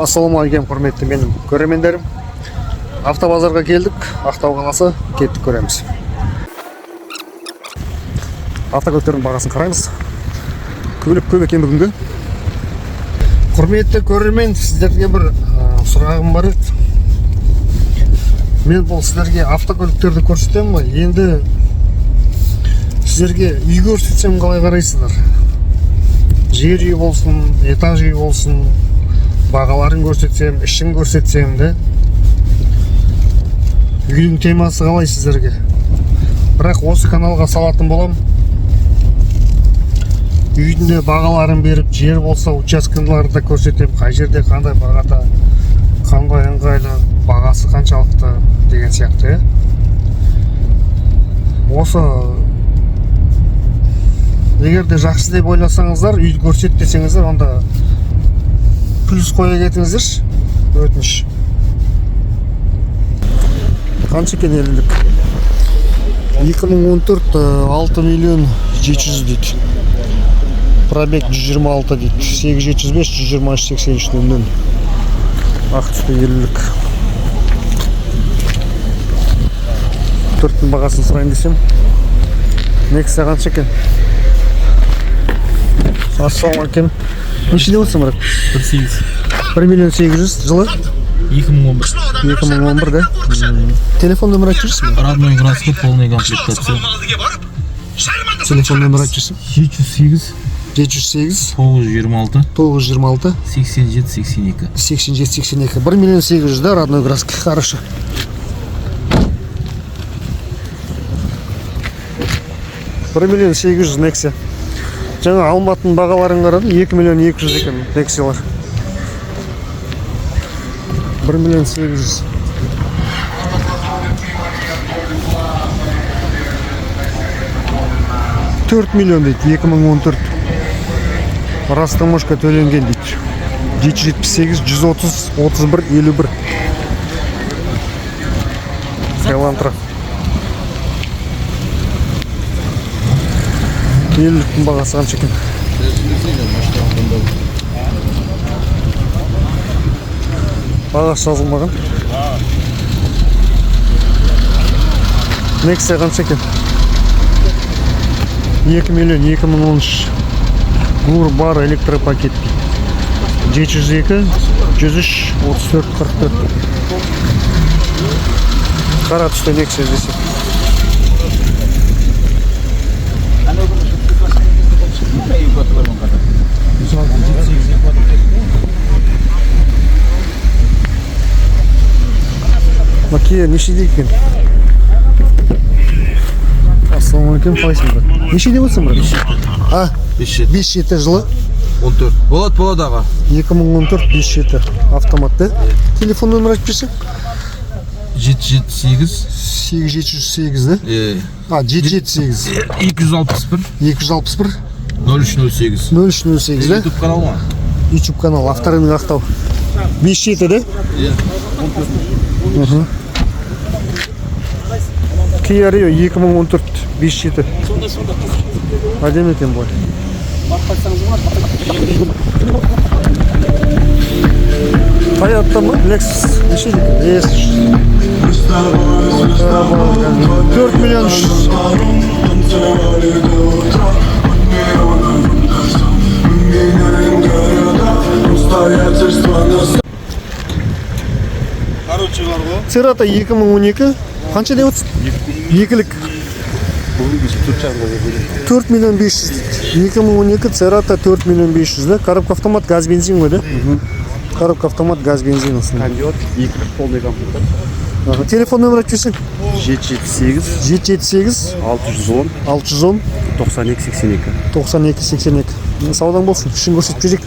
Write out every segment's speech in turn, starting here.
Ассалаумағалейкум, құрметті менің көрермендерім. Автобазарға келдік, Ақтау қаласы, кеттік көреміз. Автокөліктердің бағасын қараймыз. Көлік көп екен бүгінгі. Құрметті көрермен, сіздерге бір сұрағым бар еді. Мен бұл сіздерге автокөліктерді көрсетемін ғой. Енді сіздерге үй көрсетсем, қалай қарайсыздар? Жер үй болсын, этаж үй болсын, бағаларын көрсетсем, ішін көрсетсем де. Үйдің темасы қалай сіздерге? Бірақ осы каналға салатын болам. Үйдің де бағаларын беріп, жер болса, учаскелерді да көрсетемін, қай жерде қандай бағада, қандай ыңғайлы, бағасы қаншалықты деген сияқты, иә. Осы егер де жақсы деп ойласаңыздар, үйді көрсет десеңіздер, онда плюс қоя кетіңіздерші, өтініш. Қанша екен елулік? 2014, 6 миллион 700 дейді. Пробег 126 дейді. 8705 123 83 00. Ақ түсті елулік. Төрттің бағасын сұрайын десем. Нексия қанша екен? Ассалаумағалейкум. Неше деп отырсың, брат? Бір сегіз. 1 миллион 800, жылы? 2011. 2011 да? Телефон нөмір айтып жіберсің бе? Родной краска, полный комплектация. Телефон нөмір айтып жіберсің. 708 708 926 926 87 82. 87 82. 1 миллион 800 да, родной краска. Хорошо. 1 миллион 800 Нексия. Жаңа Алматының бағаларын қарадым, 2 миллион 200 екен Нексиялар. 1 миллион 800. 4 миллион дейді, 2014. Растаможка төленген дейді. 778 130 31 51. Элантра. Елуліктің бағасы қанша екен? Бағасы жазылмаған. Нексия қанша екен? 2 миллион 2013. Гур бар, электропакет дейді. 702 103 34 44. Қара түсті Нексия десе. Мына Kia нешеде екен? Ассалаумағалейкум, қалайсың, брат? Нешеде отырсың, брат? А, 5 7. 5 7, жылы? 14. Болады, болады, аға. 2014, 5 7, автомат да? Телефон нөмір айтып берсең? 7 7 8. 8 708 да? Е, А, 7 7 8. 261 261 03 08. 03 08 да? YouTube канал ма? YouTube канал авторының Ақтау. 5 7 да? Иә. Kia Rio 2014, 5 7. Әдемі екен бұл. Toyota ма? Lexus неше екен? S 4 миллион 300. Короче, бар ғой. Церато 2012 қанша деп отырсың? Екілік. 4 миллион 500 дейді. 2012 Церато 4 миллион 500 да? Коробка автомат, газ бензин ғой да? Коробка автомат, газ бензин осындай. Кондер, екілік, полный комплектация. Аха, телефон нөмір айтып жіберсең. 7 7 8 7 7 8 610 610 92 82. 92 82. Саудаң болсын, ішін көрсетіп жіберейік.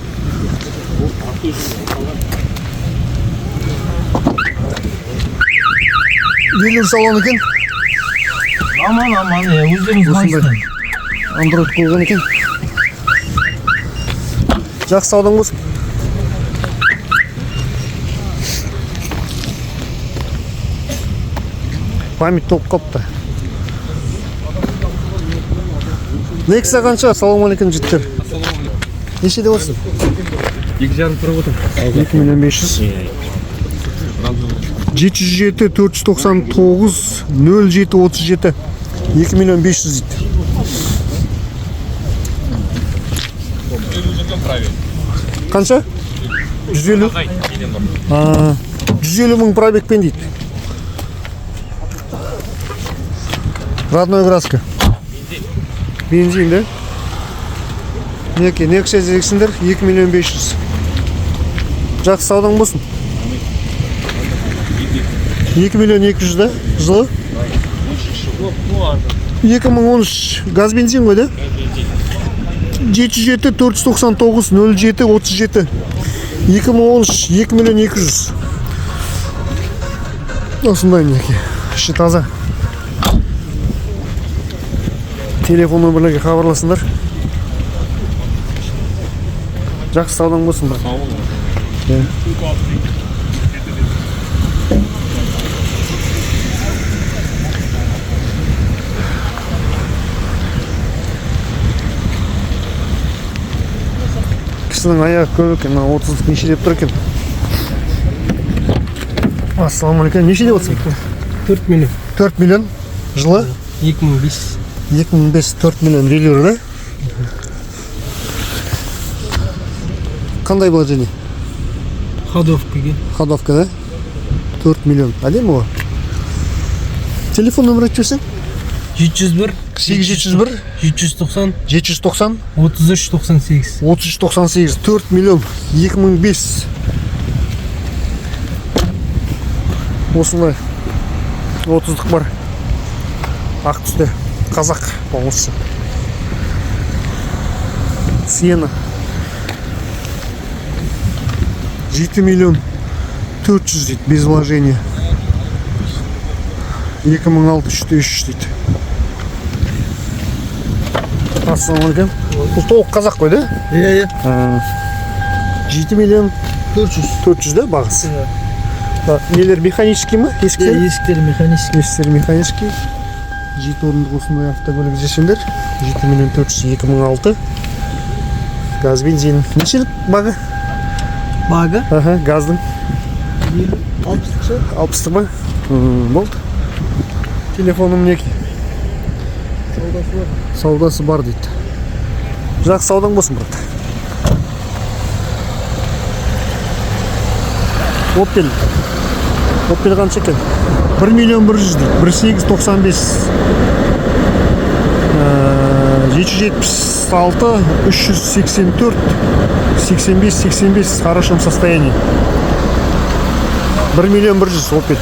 Велюр салон екен. Аман, аман, иә, өздеріңіз Осындай. қалайсыздар? Андроид қойған екен. Жақсы, саудаң болсын. Память толып қалыпты. Нексия қанша? Ассалаумағалейкум, жігіттер. Неше деп отырсың? 2,5 тұрып отыр. 2 миллион 500. 707 499 07 37. 2 миллион 500 дейді. Қанша? 150? А, 150 мың пробегпен дейді. Родной краска. Бензин, да? Неке, Nexia іздексіңдер, 2 миллион 500. Жақсы саудаң болсын. 2 миллион 200 да? Жылы? 2013 газ бензин ғой да? 77 499 07 37. 2013 2 миллион 200. Осындай мінекей. Іші таза. Телефон нөмірлерге хабарласыңдар. Жақсы саудаң болсын, брат. Иә. Кісінің аяғы көп екен, мына 30-дық неше деп тұр екен? Ассалаумағалейкум, неше деп отырсың? 4 миллион. 4 миллион жылы? 2005. 2005, 4 миллион релюр да? Қандай вложение? Ходовкаге. Ходовка да? 4 миллион. Әдемі ғой. Телефон нөмірі айтып жіберсең? 701 801 790 790 33 98. 33 98. 4 миллион 2005. Осындай 30-дық бар. Ақ түсті. Қазақ болмысы. Сиена. 7 миллион 400 дейді, без вложения. 2006 3 дейді. Ассалаумағалейкум. Бұл толық қазақ қой, да? Иә, иә. 7 миллион 400. 400 да бағасы? Так, нелер механический ма? Есіктер? Есіктері механический. Есіктер механический. 7 орындық осындай автокөлік іздесеңдер. 7 миллион 400 2006. Газ бензин. Нешелік бағы? Бағы? Аха, газдың. 60 60 ба? Болды. Телефоным мінекей. Саудасы бар. Саудасы бар дейді. Жақсы саудаң болсын, брат. Opel. Opel қанша екен? 1 миллион 100 дейді. 1895. 776 384 85 85 в хорошем состоянии. 1 миллион 100 Opel.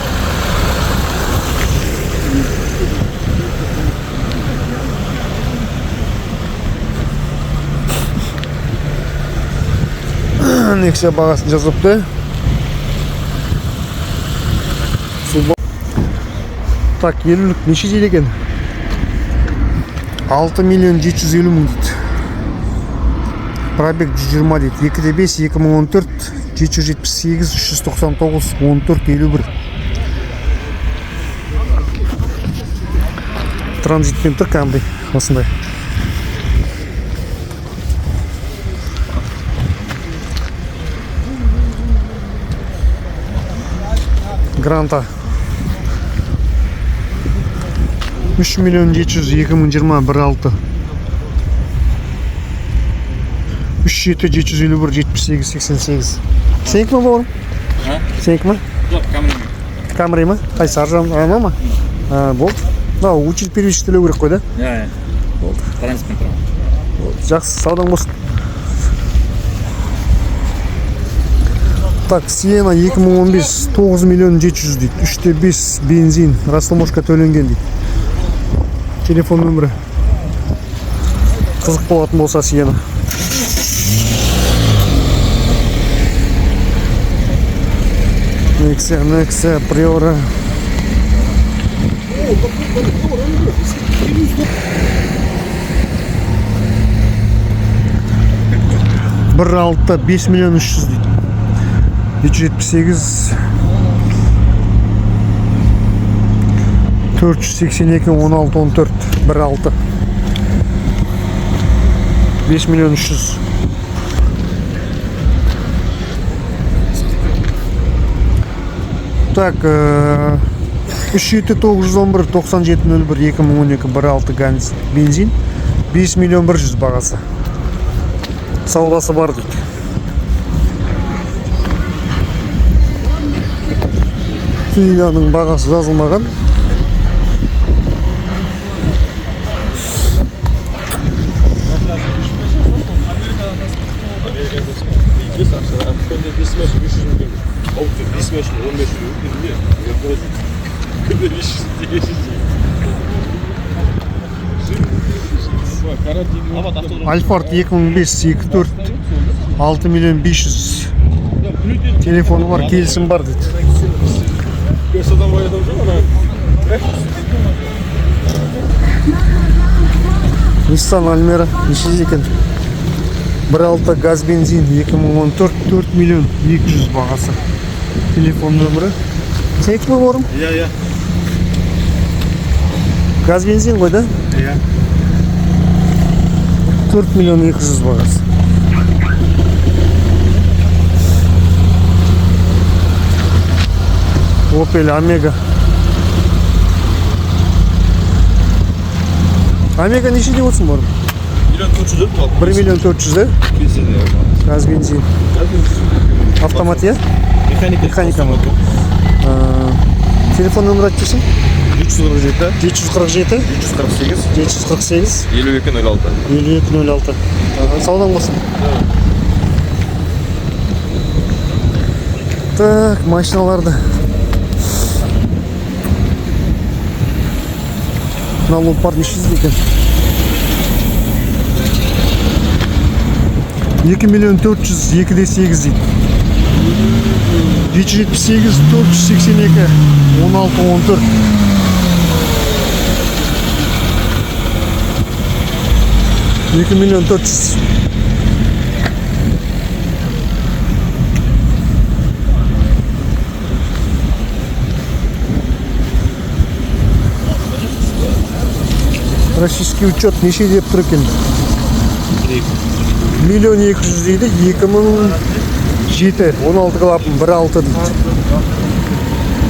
Nexia бағасын жазыпты. Так, елулік неше дейді екен? 6 миллион 750 мың дейді. Пробег 120 дейді. 2,5 2014 778 399 14 51. Транзитпен тұр кәдімгідей осындай. Гранта 3 миллион 700 2020 1.6 3 7 751 78 88. Сенікі ма, бауырым? Сенікі ма? Жоқ, Камри. Камри ма? Қайсы, ар жағын ана ма? А, болды. Мынау учет первичный төлеу керек қой да? Иә, иә. Болды. Транзитпен тұрамын. Жақсы саудаң болсын. Так, Сиена 2015 9 миллион 700 дейді. 3,5 бензин, растаможка төленген дейді. Телефон нөмірі. Қызық болатын болса Сиена. Nexia, Nexia, Priora. Бір алты 5 миллион 300 дейді. 378 482 16 14 1.6 5 миллион 300. Так, 3 7 911 97 01 2012 1.6 газ бензин, 5 миллион 100 бағасы. Саудасы бар дейді. Кияның бағасы жазылмаған. Альфард 2005 24 6 миллион 500, телефоны бар, келісім бар дейді. Nissan Almera неше екен? 1.6 газ бензин, 2014, 4 миллион 200 бағасы. Телефон нөмірі. Сенікі ме, бауырым? Иә, иә. Газ бензин ғой да? Иә. 4 миллион 200 бағасы. Opel Omega. Omega неше деп отырсың, бауырым? Миллион 400 өтіп. 1 миллион 400 да? Газ бензин. Автомат, иә? Механика. Механика ма? Телефон нөмірі айтып жіберсең. 347 747 348 748 52 06. 52 06. Саудаң болсын. Так, машиналарды. Мына ломпар неше жүз екен? 2 миллион 400, 2,8 дейді. 778 482 16 14. 2 миллион 400. Российский учет неше деп тұр екен? Миллион 200 дейді, 2007, 16 клапан, 1.6 дейді.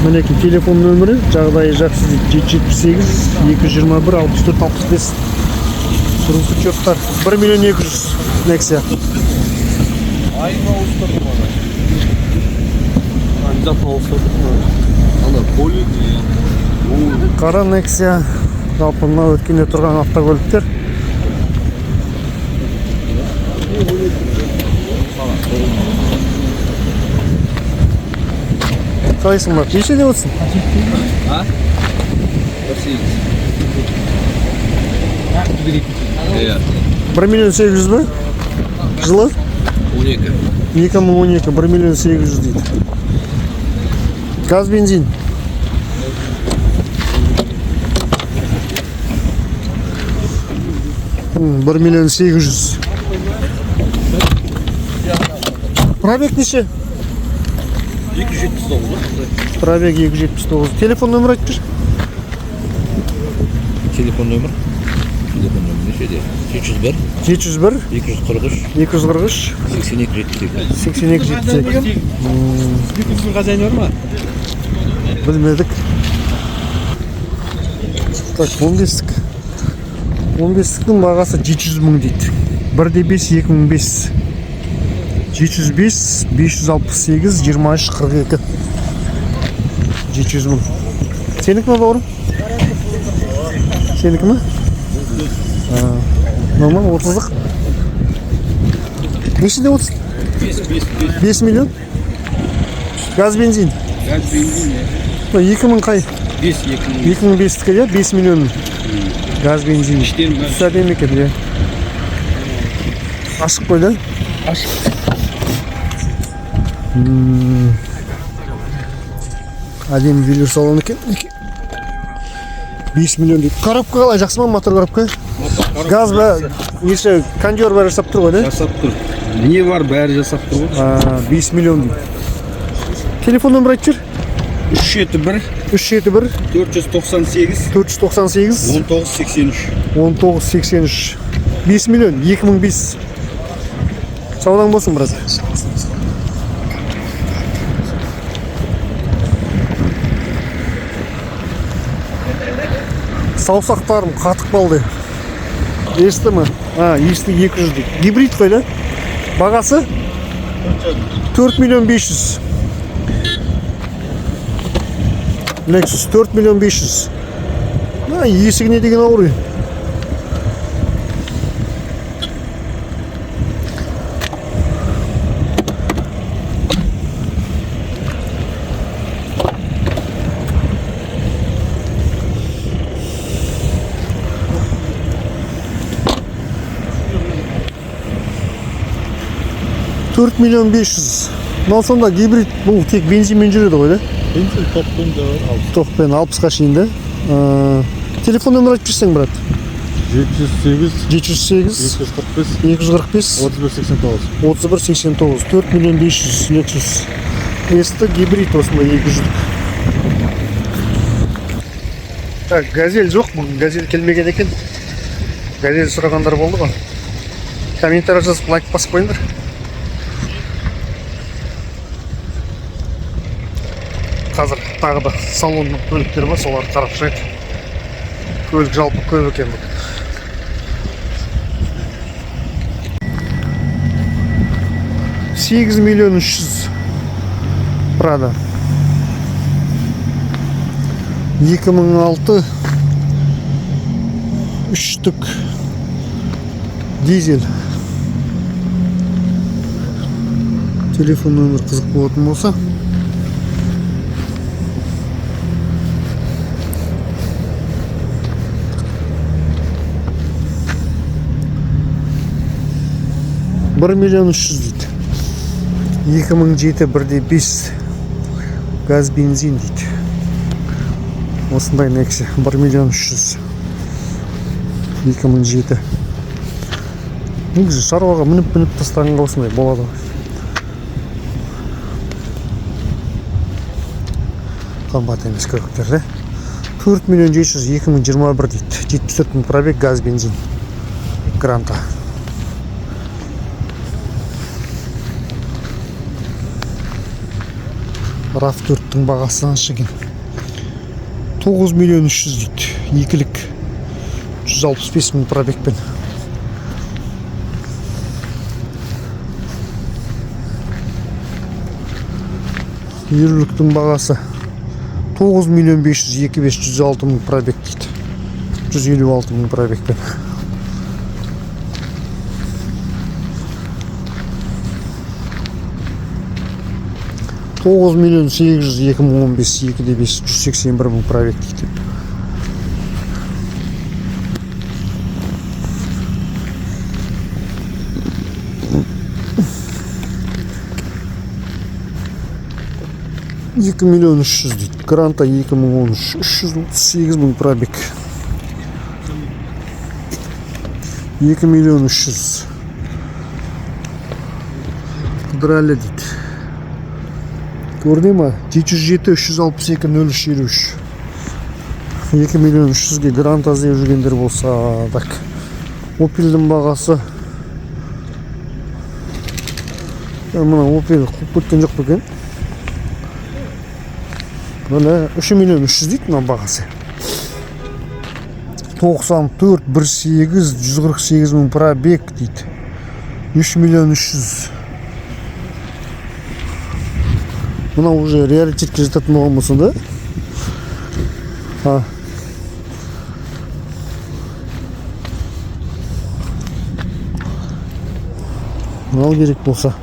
Мінекей телефон нөмірі, жағдайы жақсы дейді. 778 221 64 65. Учеттар 1 миллион 200, Nexia. Айна ауыстырды мана. Внезапно ауыстырды. Ана поле. Қара Nexia, жалпы мына өткенде тұрған автокөліктер. Қалайсың, брат? Неше деп отырсың? А? 1.8. Иә. 1 миллион 800 бе? Жылы? 12. 2012, 1 миллион 800 дейді. Газ бензин. 1 миллион 800. Пробег неше? 279. Пробег 279. Телефон нөмірі айтып жіберші. Телефон нөмір. Телефон нөмір нешеде? 701 701 243 243 82 72. 82 72. Хозяин бар ма? Білмедік. Так, 15-тік. 15-тіктің бағасы 700 мың дейді. 1,5, 2005. 705 568 23 42. 700 мың. Сенікі ме, бауырым? Сенікі ме? Нормал, 30-лық. Неше деп отырсың? 5 5. 5 миллион? Газ бензин. Газ бензин. 2000 қай? 5 2000. 2005-тікі, иә, 5 миллион. Газ бензин. Іштерін бәрі. Түсі әдемі екен, иә. Ашық қой, да? Ашық. Әдемі велюр салон екен. 5 миллион дейді. Коробка қалай, жақсы ма мотор, коробка? Газ ба, неше, кондер бәрі жасап тұр ғой, да? Жасап тұр. Не бар, бәрі жасап тұр ғой. 5 миллион дейді. Телефон нөмір айтып жібер. 371 371 498 498 19 83. 19 83. 5 миллион, 2005. Саудаң болсын, брат. Саусақтарым қатып қалды. Есті ме? А, есті 200 дейді. Гибрид қой да? Бағасы? 4 миллион 500. Lexus 4 миллион 500. А, есігіне деген ауыр. 4 миллион 500. Мынау сонда гибрид, бұл тек бензинмен жүреді ғой, да? Бензин токпен де бар, 60. Токпен 60-қа шейін да? Телефон нөмір айтып берсең, брат. 708 708 245 245 31 89. 31 89. 4 миллион 500 Lexus. ST гибрид осындай 200. Так, газель жоқ бүгін, газель келмеген екен. Газель сұрағандар болды ғой. Комментарий жазып, лайк басып қойыңдар. Қазір тағы да салонның көліктері бар, соларды қарап шығайық. Көлік жалпы көп екен бүгін. 8 миллион 300 Прада. 2006, үштік, дизель. Телефон нөмір қызық болатын болса. 1 миллион 300 дейді. 2007, 1,5 газ, бензин дейді. Осындай Нексия 1 миллион 300, 2007. Негізі шаруаға мініп мініп тастағанға осындай болады ғой. Қымбат емес көліктер да. 4 миллион 700, 2021 дейді. 74 мың пробег, газ, бензин. Гранта. RAV 4-тің бағасы қанша екен? 9 миллион 300 дейді. Екілік, 165 мың пробегпен. Елуліктің бағасы 9 миллион 500, 2 5, 106 мың пробег дейді. 156 мың пробегпен. 9 миллион 800, 2015, 2,5, 181 мың пробег дейді. 2 миллион 300 дейді. Гранта 2013, 338 мың пробег. 2 миллион 300. Қыдырәлі дейді. Көріне ма? 707 362 03 53. 2 миллион 300-ге гранта іздеп жүргендер болса, так. Опельдің бағасы. Мына Опель қуып кеткен жоқ па екен? Міне 3 миллион 300 дейді мына бағасы. 94 1,8, 148 мың пробег дейді. 3 миллион 300. Мынау уже раритетке жататын болған болса да. А. Мынау керек болса.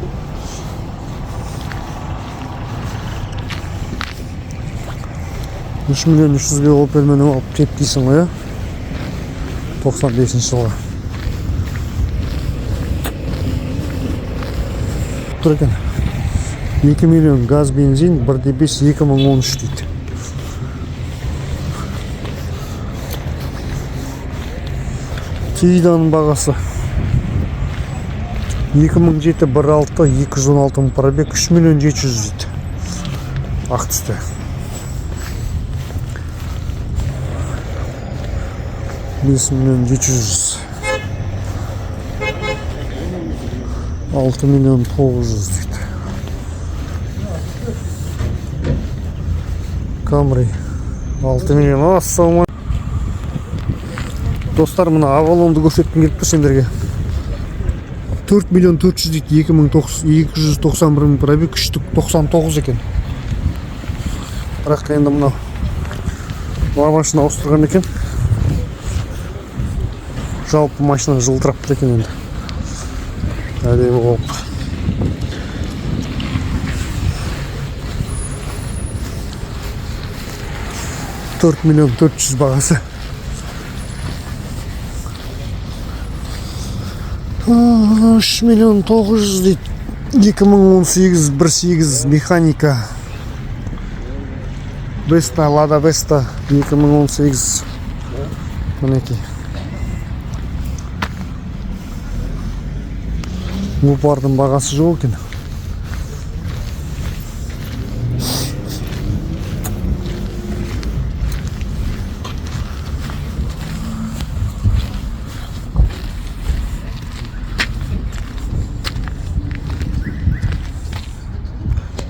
3 миллион 300-ге Опель мініп алып кет дейсің ғой, иә? 95-жылғы. Тұр екен. 2 миллион, газ, бензин, 1,5, 2013 дейді. Тииданың бағасы 2007, 1,6, 216 мың пробег, 3 миллион 700 дейді. Ақ түсті. 5 миллион 700. 6 миллион 900 дейді. Камри 6 миллион. Ассалаумағалейкум. Достар, мына Авалонды көрсеткім келіп тұр сендерге. 4 миллион 400 дейді, 291 мың пробег, 3,99 екен. Бірақ енді мынау лавашын ауыстырған екен. Жалпы машина жылтырап тұр екен енді. Әдемі болып. 4 миллион 400 бағасы. 3 миллион 900 дейді. 2018 1.8 механика. Веста, Лада Веста 2018. Мінекей. Гупардың бағасы жоқ екен.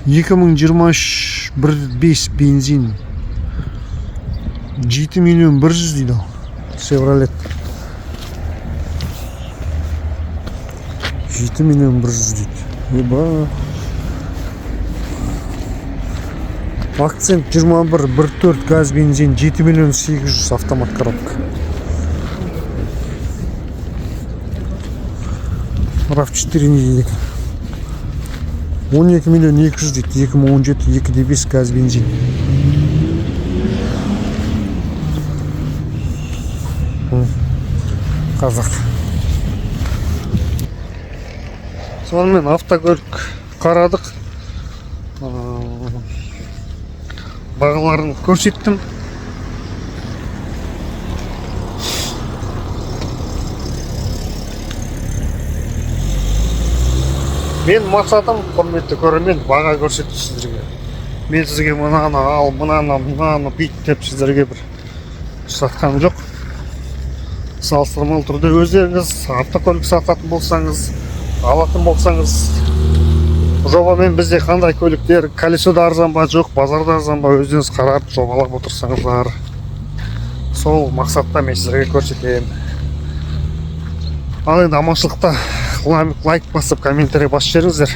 2023 1.5 бензин 7 миллион 100 дейді ал. Chevrolet 7 миллион 100 дейді. Еба. Акцент 21 1.4 газ бензин 7 миллион 800, автомат коробка. RAV4 не дейді екен? 12 миллион 200 дейді, 2017 2.5 газ бензин. Қазақ. Сонымен, автокөлік қарадық. Бағаларын көрсеттім. Мен мақсатым, құрметті көрермен, баға көрсету сіздерге. Мен сізге мынаны ал, мынаны, мынаны бүйт деп сіздерге бір сатқаным жоқ. Салыстырмалы түрде өздеріңіз автокөлік сататын болсаңыз, алатын болсаңыз, жобамен бізде қандай көліктер, колесода арзан ба, жоқ, базарда арзан ба, өздеріңіз қарап, жобалап отырсаңыздар. Сол мақсатта мен сіздерге көрсетемін. Ал енді аманшылықта лайк басып, комментарий басып жіберіңіздер.